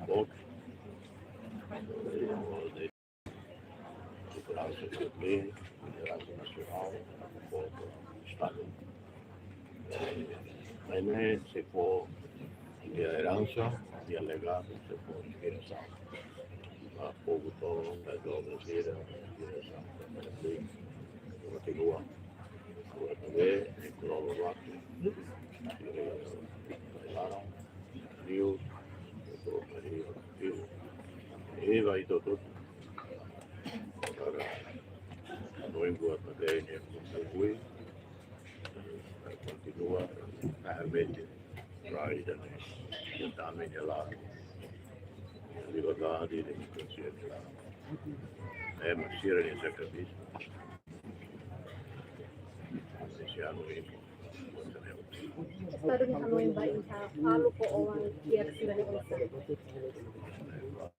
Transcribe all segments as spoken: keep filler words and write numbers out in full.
Boot, eh, de seguransa também, lideransa nasionál, boot, Estadu. Eh, mas ne'e sei fó nia eransa, nia legadu, sei fó inspirasaun ba povu tomak, ba joven sira, inspirasaun ba povu. Kontinua. Agora também, em Cloro Rato, eh, bailaram, Rio, doutor Maria, Rio. E vai, doutor. Agora, domingu, também, né, contribui. Kontinua, realmente, para ida-ne'e, também de lado. Liberdade, democrasia de lado. É, mas tira essa cabeça. Esse ano, hein? Estadu nia hanoin ba iha falu ho oan kiak sira-ne'e oinsá?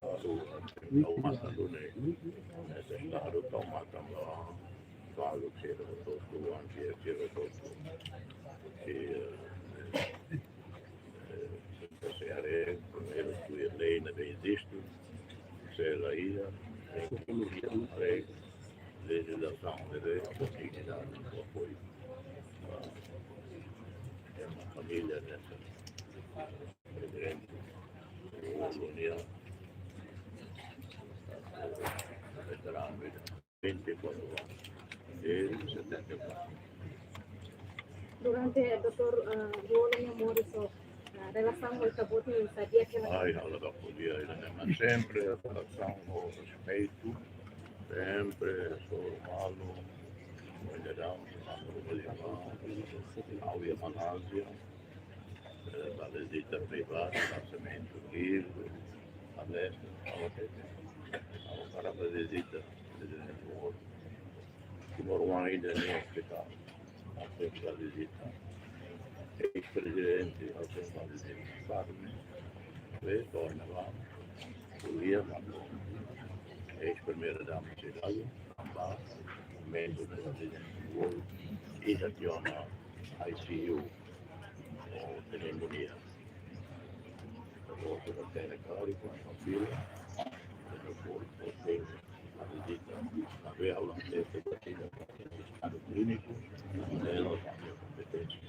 Tau matan duni, ese estadu tau matan ba falu sira hotu-hotu, oan kiak sira hotu-hotu. I, eh, eh, se haree, primeiru, tuir lei ne'ebé eziste, se la iha, tenke haree lejizlasaun ne'ebé dignidade, apoiu ba ema, família, ne'e, prezidente, kolónia, veteranu, vinte e quatro anos, de setenta e quatro. Durante doutór, ah, Lú-Olo nia moris, ah, relasaun ho ita-boot nia sadia ke la? Ai, ela não podia, ela, mas sempre relasaun ho respeitu, sempre sou malu, ainda dá um, malu, malu, malu, Malásia, eh, ba vizita privada, lançamento livru, palestra, tal, ok. Agora ba vizita, prezidente Lú-Olo. Timor-Leste ainda nem hospital. Até ba vizita. Eis-prezidente, até ba vizita. Sabe, né? Vê, torna lá. Ko'alia, mas eis-primeira dama sira, ba, membru do prezidente Lú-Olo, e já tinha uma I C U. Ou pneumonia. Agora, se você tem cólico, uma fila, eu vou, eu tenho a visita, a ver aula, essa vacina, estado clínico, né, nós temos a competência,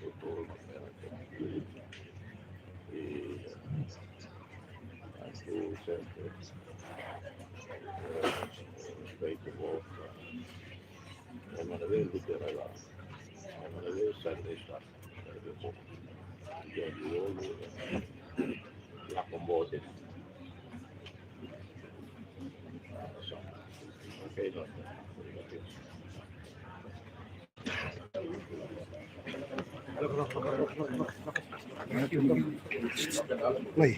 doutor, uma fera, e, eh, acho sempre, eh, respeito, volta, é maravilha, literalmente. Ema ne'ebé sai de esta, sai de povu. Dia de ouro, la kombote. Ok, nós. Aí.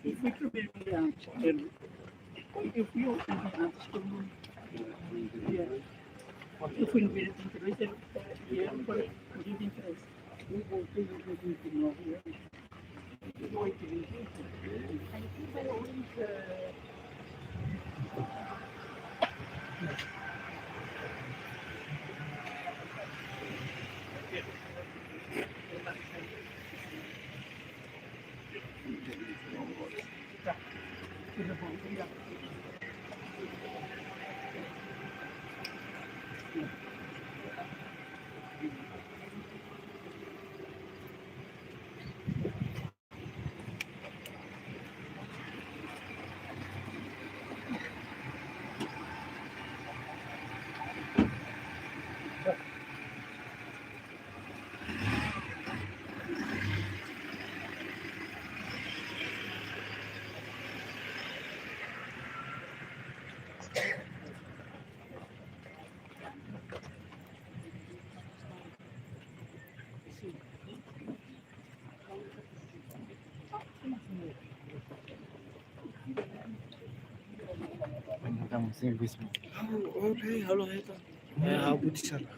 Eu fui primeiro dia antes, eu, eu fui ontem antes, todo mundo. Eu fui no dia vinte e dois, ele, ele foi no dia vinte e três. Eu voltei no dia vinte e nove, né? Vinte e oito, vinte e oito. Aí fui para onde, eh, Halo, halo, halo. Eh, ha'u buti sala.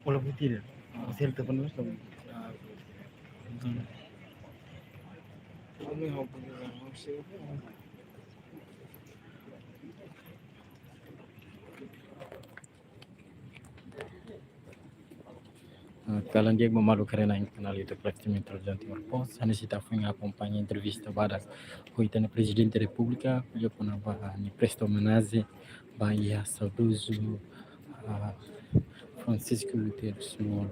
Ha'u la buti de'it. Ha'u sel telepon mas la buti. Ah, buti. Ha'u la buti sala. Ah, kalan di'ak ba maluk haree-na'in iha kanál YouTube Live Streaming Televizaun Timor Post. Hanesan ita foin akompaña entrevista badak ho ita-nia Prezidente Repúblika, ko'alia kona-ba nia presta omenajen ba iha saudozu, ah, Francisco Guterres Lú-Olo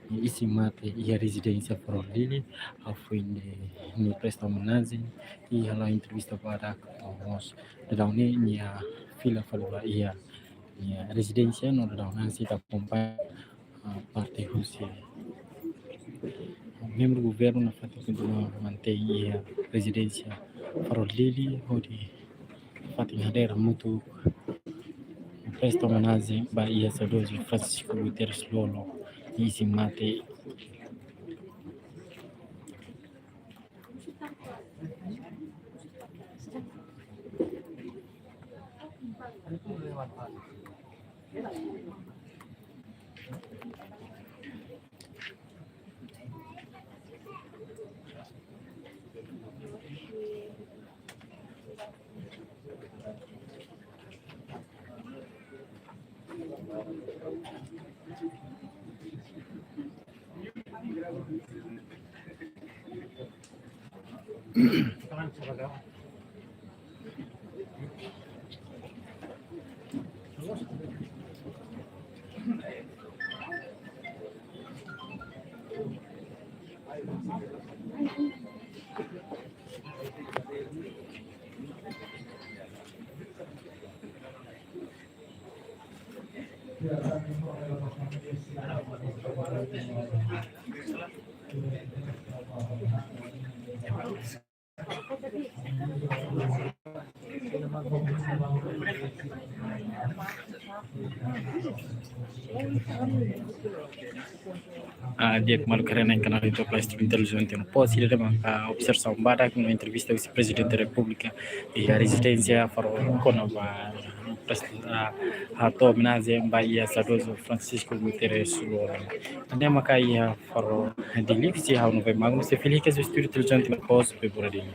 nia isin-mate iha rezidénsia Farol Dili. Ha'u foin dehan nia presta omenajen, i hala'o entrevista badak ho mós daudaun ne'e nia fila fali ba iha nia rezidénsia, no daudaun ne'e ita akompaña, ah, parte husi membru governu nafatin kontinua mantein iha rezidénsia Farol Dili, hodi fatin hadeer hamutuk presta omenajen ba iha saudozu Francisco Guterres Lú-Olo nia isin-mate. Ah, di'ak maluk haree-na'in iha kanál YouTube Live Streaming Televizaun Timor Post, ida-ne'e maka observasaun badak no entrevista husi Prezidente Repúblika iha rezidénsia Farol kona-ba presta, ah, hato'o omenajen ba iha saudozu Francisco Guterres Lú-Olo. Ida-ne'e maka iha Farol Dili, husi ha'u Novae Magno, sei fila hikas husi estúdiu Televizaun Timor Post, Pebura Dili.